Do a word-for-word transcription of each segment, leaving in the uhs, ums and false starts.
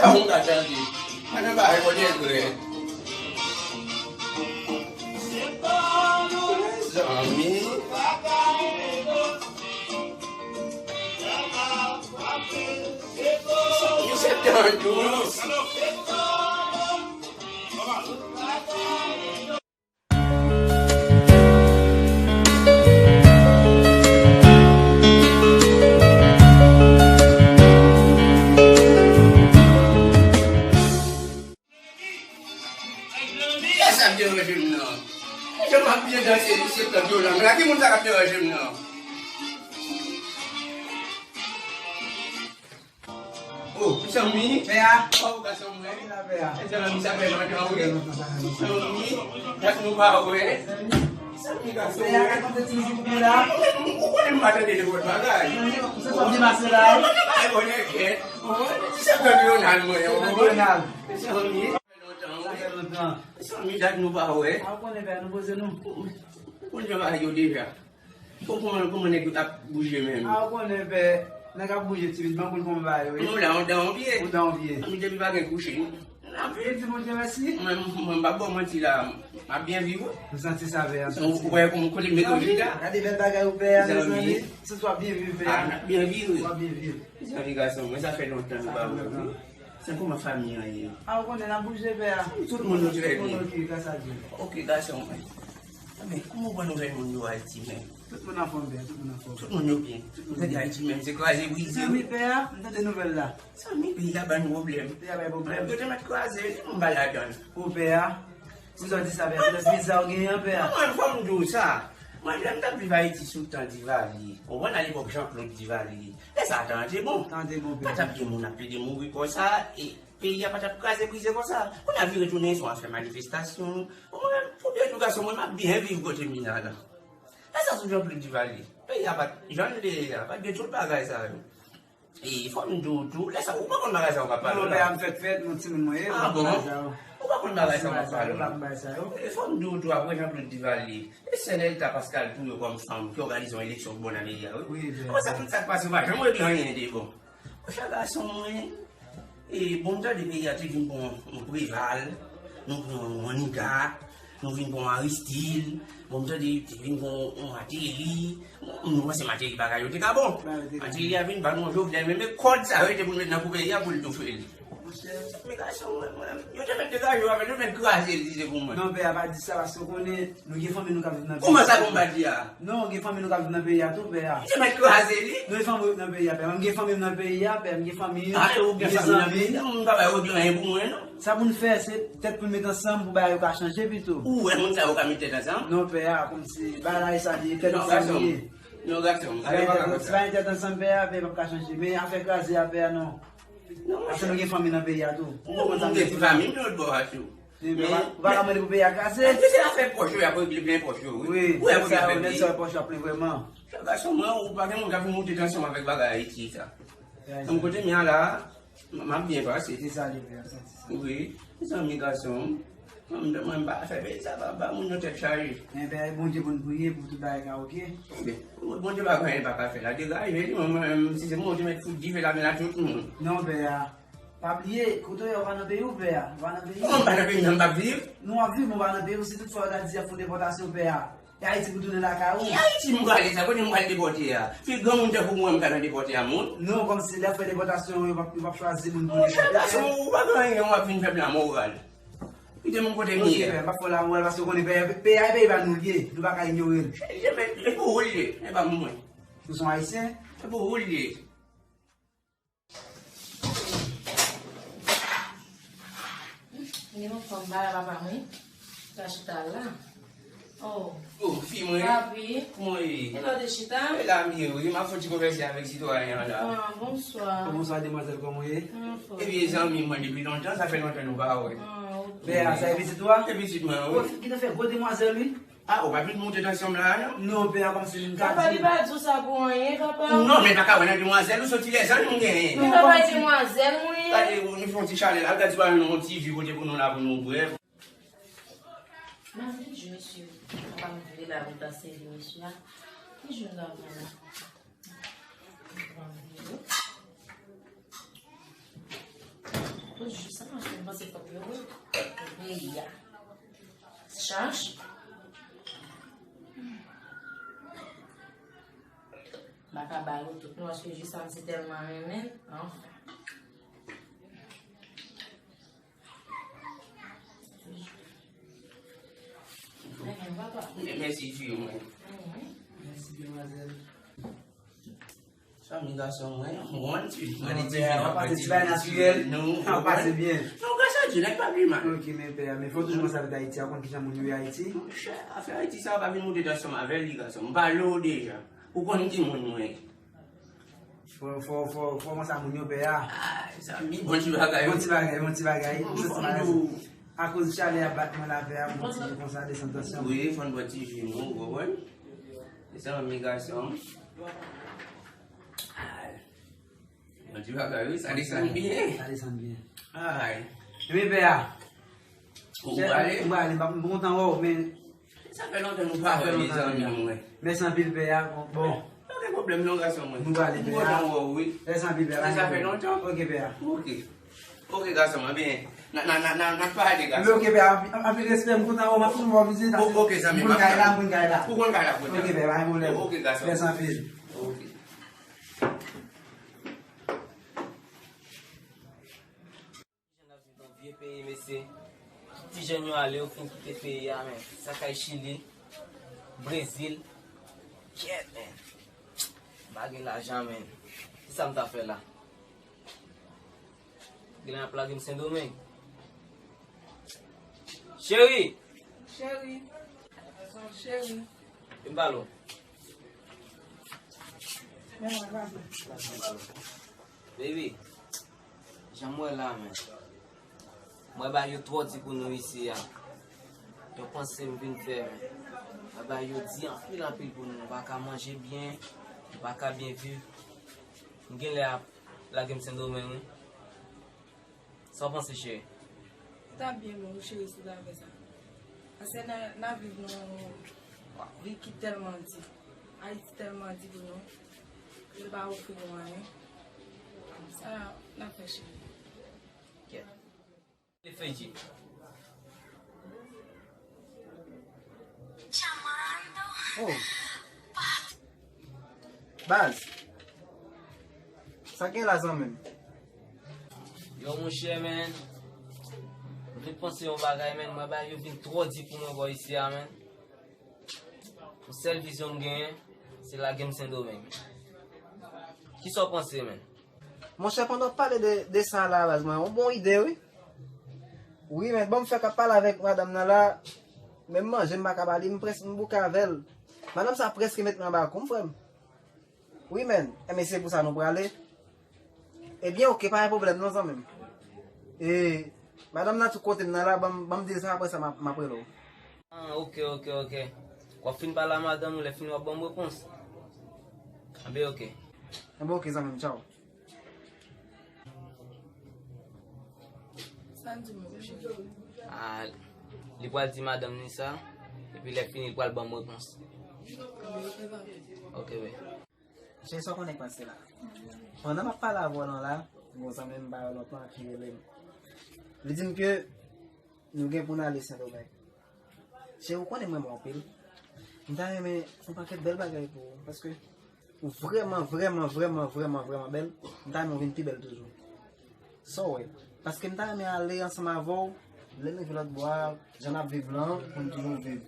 Sa moun ka chante. Mwen nan bagay kote vre. Mezanmi. Mezanmi, se tan dous. Kiyès ap deranje m nan? Jan m ap byen danse, li se tan vyolan. Lage moun sa k ap deranje m nan. Oh, mezanmi. Pè a. Oh, gason mwen. Mezanmi, sa fè lontan, wi. Mezanmi, dat nou pa wè. Mezanmi, gason mwen. Pè a, kòman ti mizik ou gen la? Ou konnen m pa tande nenpòt bagay. Se sa w di pase la, wi. Ay, bonè kèt. Ti sèptan Leonard mwen, ou konprann? Leonard. Mezanmi, sa fè lontan, wi. Sa fè lontan. Mezanmi, dat nou pa wè. A, ou konnen, pè a, nou poze nou. Ou konn jan bagay yo deja. Bon, kòman, kòman nèg yo t ap bouje menm? A, ou konnen, pè, nèg ap bouje tibitman pou l konn ba yo, wi. Nou la, on dan, on pye. On dan, on pye. Mezanmi, depi pa gen kouche, n ap viv. Di Bondye mèsi. Mwen, mwen, m pa ba w manti la, m ap byen viv, wi. M santi sa, pè a, m santi. Ou wè kòman kote m mete w chita? Gade bèl bagay ou, pè a, mezanmi. Mezanmi. Se w ap byen viv, pè a. A, n ap byen viv, wi. W ap byen viv. Mezanmi, gason, mwen, sa fè lontan nou pa wè, wi. Sa, kòman fanmi an ye? A, ou konnen, n ap bouje, pè a. Tout moun yo trè byen. Tout moun oke, gras a Dye. Oke, gason mwen. Enben, kòman w pran nouvèl moun yo Ayiti menm? Tout moun anfòm, pè a, tout moun anfòm. Tout moun yo byen. Tout moun. Ou tande Ayiti menm, se kraze brize, wi. Mezanmi, pè a, m tande nouvèl la. Mezanmi, peyi a ban nou pwoblèm. Peyi a bay pwoblèm. Yo te mèt kraze, li, m pa ladan l. O, pè a, pou sa w di sa, pè a, poutèt viza w genyen an, pè a. Mwen, fò m di w sa. Mwen, lè m t ap viv Ayiti sou tan Divalye, ou konprann, alepòk Jean-Claude Divalye, lè sa a, tan an te bon. Tan an te bon, pè a. Pa t ap gen moun ap plede mouri konsa, e peyi a pa t ap kraze brize konsa. Kounye a vire tounen, se yon afè manifestasyon. Ou konprann, pou byen di w, gason mwen, m ap byen viv kote m ye a la. Lè sa, sou Jean-Claude Divalye, peyi a pa t jan l te ye a, pa t gen tout bagay sa yo. E fò m di w tou, lè sa, ou pa konn bagay sa yo m ap pale w la. Non, pè a, m fèk fèt, non, timoun mwen ye, m pa konn bagay sa yo. Ou pa konn bagay sa yo m ap pale w la. M pa konn bagay sa yo. E fò m di w tou, apre Jean-Claude Divalye, e sè Nèlta Pascal tou yo kòm fanm ki òganize yon eleksyon ki bon nan peyi a, wi. Wi, wi. Apre sa, tout sa k pase, yo pa janm regle anyen de bon. Monchè, gason mwen, e bon, m tande peyi a te vin pran yon Preval, nou pran yon Maniga, nou vin pran yon Aristide, bon, m tande te vin pran yon Martelly. Nou panse Martelly bagay yo te ka bon. Bagay yo te ka bon. Martelly a vin ban nou yon Jovenel, men, men kòd sa yo te pou l met nan kou peyi a pou l toufe li. Monchè. Men gason mwen, mwen, yo te mèt degaje w avè l, yo te mèt kraze l, si se pou mwen. Non, pè a, pa di sa, paske w konnen, nou gen fanmi nou k ap viv nan peyi a. Kòman sa, kòman pa di a? Non, gen fanmi nou k ap viv nan peyi a tou, pè a. Yo te mèt kraze li. Non, gen fanmi nan peyi a, pè a. Mwen gen fanmi m nan peyi a, pè a, m gen fanmi, m gen zanmi. A, ou gen fanmi nan peyi a, m pa bay regle anyen pou mwen, non. Sa pou n fè, se tèt pou n met ansanm pou bagay yo ka chanje pito. Ou wè moun sa yo ka met tèt ansanm? Non, pè a, kòmsi bagay la e sa li ye, tèt ansanm li ye. Non, gason m, bagay pa ka konsa. Si pa gen tèt ansanm, pè a, peyi p ap ka chanje. Men afè kraze a, pè a, non. Non, monchè. Paske nou gen fanmi nan peyi a tou. Ou konprann sa m di a? Ou gen ti fanmi m lòt bò a tou. Ou pa ka mande pou peyi a kraze. Èske se afè pòch yo y ap regle, plen pòch yo, wi? Wi, ou wè pwoblèm sa yo, nèg sa yo pòch yo ap plen vrèman. Gason mwen, ou pa gen moun k ap vin moute tansyon m avèk bagay Ayiti sa. Menm kote m ye a la, m ap byen pase. Se sa li vle, m santi sa. Wi, mezanmi gason m. Mwen, mwen, m pa fè peyi sa, ba, ba moun yo tèt chaje. Enben, Bondye pou n priye pou tout bagay ka oke. Enben, Bondye pa gen anyen l pa ka fè la. Degaje li, mwen, mwen, si se mwen, ou te mèt fout dife lamen a tout moun. Non, pè a. Pa bliye, kote w ye a, ou pa nan peyi w, pè a. Ou pa nan peyi w. Mwen pa nan peyi m nan, m p ap viv. Non, w ap viv, men w pa nan peyi w. Si tout fwa yo ta di y ap fè depòtasyon, pè a. E Ayiti pou tounen lakay ou? E Ayiti m prale sa, kote m pral depòte a? Fi granmoun tankou mwen, m ka nan depòte a moun? Non, kòmsi lè yo fè depòtasyon, yo p ap, yo p ap chwazi moun pou depòte. Gason, ou pa gen anyen, w ap vin fè m lamoral. Kite m kote m ye a. Oke, pè, m p ap fè w lamoral paske w konnen pè, pè a, e peyi pa nou l ye. Nou pa ka inyore l. Se, se, se pou ou l ye, se pa pou mwen. Ou se yon Ayisyen? Se pou ou l ye. Gen yon fanm pa la, papa mwen. Sa chita la. Oh. Oh, fi mwen. Papi. Kòman w ye? E lè w te chita? E la m ye, wi. M ap fè yon ti konvèse avèk sitwayen an la. Ah, bonswa. Bonswa, demwazèl, kòman w ye? Anfòm. Ebyen, zanmi mwen, depi lontan, sa fè lontan nou pa wè. Ah, ok. Pè a, sa e pitit ou a? E pitit mwen, wi. Oh, ki te fè gwo demwazèl, wi. Ah, ou pa vin moute tansyon m la, non? Non, pè a, kòmsi m ka di. Papa, li pa di w sa pou anyen, papa. Non, men pa ka wè nan demwazèl, ou soti lèzanj m genyen. Men papa, e demwazèl mwen ye. Gade, nou fè yon ti chalè la, gade si pa yon ti vi kote pou nou la, pou nou bwè. Mwen vle jwe, mesye. Papa m vle la pou l ta sèvi mesye a. Ki jwe la, papa? Mwen vle jwe. Ya. Chans. M pa ka ba yo tout non, paske jis sa m si tèlman renmen l. Anfen. Renmen papa. Mèsi, Dieu, mwen. Mhm. Mèsi, demwazèl. Sa mi gason mwen, mwen, ti, mwen, ti, w ap pase ti bagay natirèl, w ap pase byen. Non, gason, ti, nèg pa pi mal. Ok, men pè, men fò toujou panse avèk Ayiti, a konn kijan moun yo ye Ayiti. Monchè, afè Ayiti sa pa vin moute ansanm avè li, gason. M pale w deja. Ou konn ki moun mwen ye. Fò, fò, fò, fò panse a moun yo pè a. Ay, sa mi bon ti bagay. Bon ti bagay, bon ti bagay. Akoz chalè a bat mwen la pè a, bon ti konsa, desann tansyon. Wi, fò n bwè ti ji nou, ou konprann? Se sa, mi gason. Ay. Bon ti bagay, wi, sa desann byen. Sa desann byen. Ay. Epi pè a. Ou prale? M prale, m pa, m kontan wè w, men. Sa fè lontan nou pa wè, mezanmi, mwen. Mèsi anpil, pè a. Bon. Pa gen pwoblèm non, gason mwen. Nou prale, pè a. M kontan wè w, wi. Mèsi anpil, pè a. Sa fè lontan? Ok, pè a. Ok. Ok, gason mwen, byen. N a, n a, n a, n a, n a pale, gason. Ok, pè a. Anpil, anpil respè, m kontan wè w, m ap toujou wè w vizit. O-, ok, zanmi, m ap tann. Ou konn kay la, m konn kay la. Ou konn kay la, pè a. Ok, pè a, pa gen pwoblèm. Ok, gason. Mèsi anpil. Ok. Jèn ap viv nan vye peyi, mesye. Tout ti jèn yo ale, yo fin kite peyi a, men. Sa kay Chili, Brezil. Kyèt, men. M pa gen lajan, men. Kisa m ta fè la? Gen lè y ap lage m Sendomeng. Cheri! Cheri! Cheri! Vin pale w. Men mwen, pase. Baby, jan m wè la, men. Mwen ba yo twò di pou nou isi a. Yo panse m vin fè, men. Mwen ba yo di anpil, anpil pou nou. Nou pa ka manje byen, nou pa ka byen viv. M gen lè ap lage m Sendomeng, wi. Sa w panse, cheri? Li t ap byen bon wi, cheri, si w ta fè sa. Paske n a, n a viv nan yon peyi ki tèlman di. Ayiti tèlman di pou nou. Yo pa ofri nou anyen. Sa n ap fè, cheri? Kèt. Li fè di. Oh. Baz. Sa gen la, zanmi m? Yo, monchè, men. M vin panse yon bagay, men. Mwen, bagay yo vin twò di pou mwen bò isi a, men. Yon sèl vizyon m genyen, se lage m Sendomeng. Kisa w panse, men? Monchè, pandan w pale de, de sa la, baz mwen, yon bon ide, wi. Wi, men, bon, m fèk ap pale avèk madanm nan la, menm manje m pa ka ba li, m prèske m bouke avè l. Madanm sa prèske met mwen anba kou m, frè m. Wi, men, enben se pou sa nou prale. Ebyen, oke, pa gen pwoblèm non, zanmi m. E, madanm nan tou kote m nan la, ban m, ban m di l sa, apre sa, m ap, m ap rele w. Ah, oke, oke, oke. W ap fin pale a madanm ou, lè fini w ap ban m repons. Enben, oke. Enben, oke, zanmi m, tchaw. Sa l di m, monchè? Ah, li pral di madanm li sa, epi lè fini, li pral ban m repons. Enben, oke, zanmi. Oke, wi. Cheri, sa w konnen k pase la? Pandan m ap pale avè w lan la, gon zanmi m pa wè lontan ki rele m. Li di m ke nou gen pou n ale Sendomeng. Cheri, ou konnen m renmen w anpil. M ta renmen fè yon pakèt bèl bagay pou ou, paske ou vrèman, vrèman, vrèman, vrèman, vrèman bèl. M ta renmen w vin pi bèl toujou. Sa w wè? Paske m ta renmen ale ansanm avè w, lè m rive lòt bò a, jan n ap viv lan, pou n toujou viv.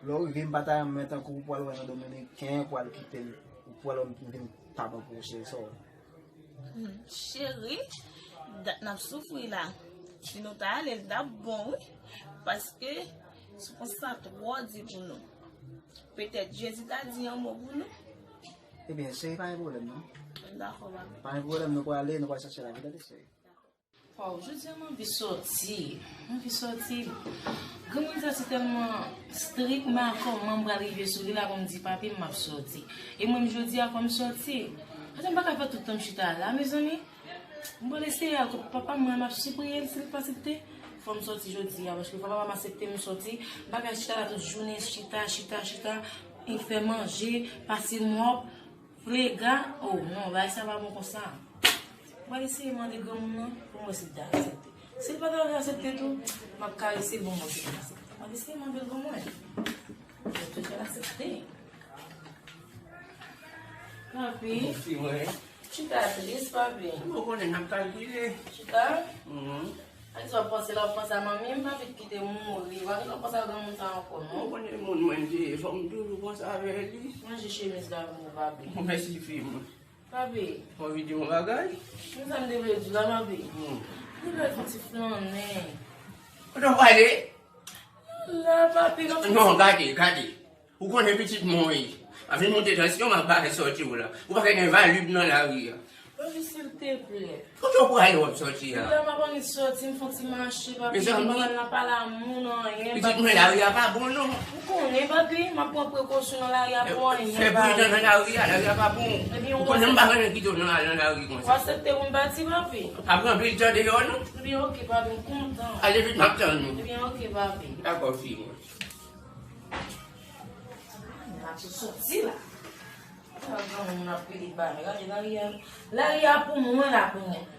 Lè w rive, m pa ta renmen tankou w pral wè yon Dominiken, w pral kite l, w pral wè m vin pa bon pou ou, cheri, sa w wè? Hmm, cheri, dat n ap soufri la. Si nou ta ale, l t ap bon, wi. Paske soufrans sa twò di pou nou. Petèt Jezi ta di yon mo pou nou. Ebyen, cheri, pa gen pwoblèm, non. Dakò, papi. Pa gen pwoblèm, nou pral ale, nou pral chache lavi, tande, cheri. Waw, jodi a m anvi sòti. M anvi sòti. Granmoun sa se tèlman strik, m pa konnen kòman m pral rive sou li la pou m di papi m ap sòti. E mwen menm jodi a fò m sòti. Paske m pa ka fè tout tan m chita la, mezanmi. M pral eseye al kot papa m, mwen m ap sipriye l, si l pa aksepte, fò m sòti jodi a, paske fò papa m aksepte m sòti. M pa ka chita la tout jounen, chita, chita, chita, e fè manje, pase mòp, frega. Oh non, bagay sa pa bon konsa. M pral eseye mande granmoun nan pou m wè si l ta aksepte. Si l pa ta vle aksepte tou, m ap karese l bon mwen. Papi, se mande l ban mwen. Mwen toujou aksepte. Papi. Fi mwen. Chita tris, papi. Mwen konnen n ap kalkile. Chita? Mhm. Ak sa w panse la, w panse a manmi m, papi, ki te mouri. W a panse a granmoun sa ankò, non? Mwen konnen moun mwen te ye, fò m toujou panse avè li. Manje chemiz la pou ou, papi. Mèsi, fi mwen. Papi. Ou anvi di yon bagay? Mwen sa m te vle di la, papi. Hmm. Li bèl fon ti flannen. Kote w prale? La, papi, nan... Non, gade, gade. Ou konnen pitit mwen ye. A vin monte tansyon, m ap bay sòti w la. Ou pa ka gen valib nan lari a. Papi, silteplè. Kote w prale w ap sòti a? La, m ap annik sòti, m fè yon ti mache, papi. Mezanmi, m pa pral nan pale a moun, anyen, pitit mwen, lari a pa bon, non. Ou konnen, papi, m ap pran prekosyon nan lari a pou anyen, papi. Fè pridan nan lari a, lari a pa bon. Ou konnen m pa renmen kite w nan, nan lari konsa. W aksepte pou m pati, papi? Pa pran anpil tan deyò, non. Ebyen, oke, papi, m kontan. Ale vit, m ap tann ou. Ebyen, oke, papi. Dakò, fi mwen. N ap soti la. Sa granmoun ap pede bagay. Gade lari a. Lari a pou mwen la kounye a.